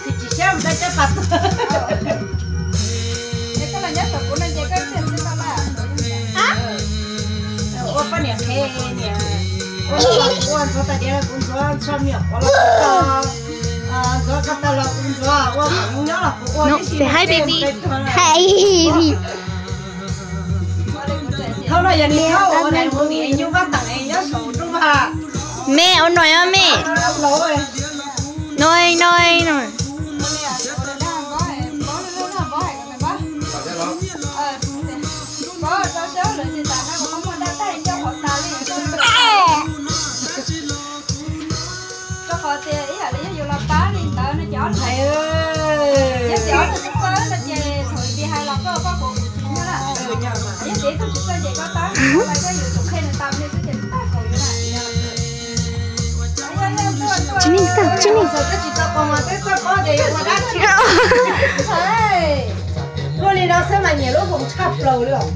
Tsis tsis siab mus da caj pas tuaj. Ua poj niam qhev niam, ua ntxuav tas diav los kuv ntxuav, ntxuav me nyuam quav los kuv ntxuav, ntxuav ko taw los kuv ntxuav, ua kom nyob los kuv ua. Say hi baby. Hi baby. Thaum no yog niam ua mus vim nyuj vaj teem nyob saum nroog vaj. Me ua no me. Noi noi no. Rau qhov tias ib yam li yog yus los pab li ntawd no ces ob leeg, yog tias ob leeg tsis txawj no ces thaum ib hais los koj koj kuv kuv tsis nyob na. Yog tias ib tug tsis txawj ces koj tab lais koj yuav tsum qhia nws tas li xwb ces tag kaum yuav na. Tsis txawj paub mas twb txawj paub ces yuav ua dab tsi. Luaj li no xwb mas nyiam lub hoom tshaj plaws li os.